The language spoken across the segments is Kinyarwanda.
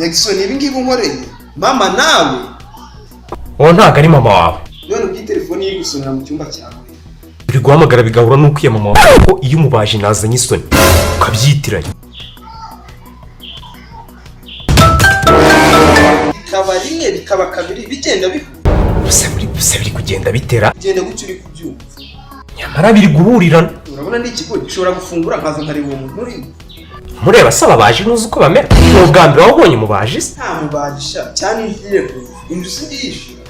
Nyagisoni, ibi ngibi unkoreye mama nawe. Uwo ntabwo ari mama wawe. None ubwo telefone iri gusonera mu cyumba cyawe? Uri guhamagara bigahura n'uko iya mama wawe, ko iyo umubaji nazanye isoni ukabyitiranya. Bikaba rimwe, bikaba kabiri, bigenda bihura. Gusa biri kugenda bitera. Bigenda gutyo, uri kubyumva? Nyamara biri guhurirana. Urabona ni ikigo gishobora gufungura nkaza nkareba uwo muntu urimo. Mureba se ababaji ntuzi uko bamera? Ni ubwa mbere wabonye umubaji se? Nta mubaji cyane, injire inzu sindiyishyura.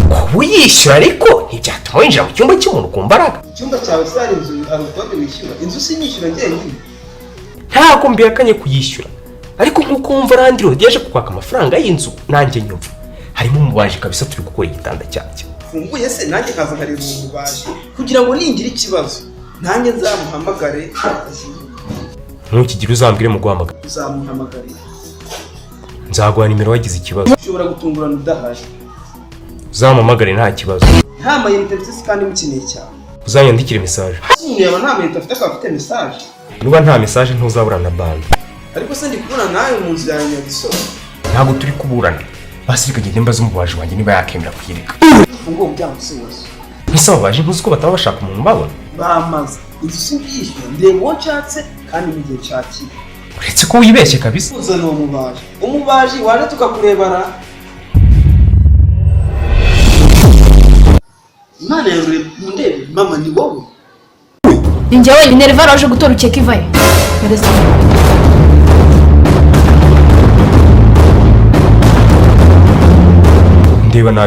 Kuba uyishyura ariko ntibyatuma winjira mu cyumba cy'umuntu ku mbaraga. Icyumba cyawe se hari inzu, hari urukode wishyura? Inzu sinyishyura njyenyine. Ntabwo mbihakanye kuyishyura, ariko nk'uko wumva landlord yaje kukwaka amafaranga y'inzu, nanjye nyumva harimo umubaji kabisa, turi gukora igitanda cyanjye. Funguye se nanjye nkaza nkareba uwo mubaji kugira ngo ningira ikibazo nanjye nzamuhamagare? Ntukigire, uzambwire mu guhamagara. Uzamuhamagare. Nzaguha nimero wagize ikibazo. Ushobora gutungurana udahari. Uzampamagare, nta kibazo. Nta mayinite mfite se kandi mukeneye cyane? Uzanyandikire message. Umuntu yaba nta mayinite afite akaba afite message? Niba nta message ntuzabura na bande. Ariko se ndi kubona nawe mu nzu yawe, Nyagisoni? Ntabwo turi kuburana. Basi reka ngende mbaze umubaji wanjye niba yakemera kuyireka. Funguye umuryango se wose. Ese ababaji ntuzi ko bataba bashaka umuntu ubabona? Bamaze inzu sindiyishyura, ndeba uwo nshatse kandi mu gihe nshakiye. Uretse ko wibeshye kabisa. Uzana uwo mubaji, umubaji waje tukakurebara. Imana yarure mundebe, mama, ni wowe? Ni njye wenyine Rivara waje gutora ukeka ivayo. Mpereza. Ndeba nabi.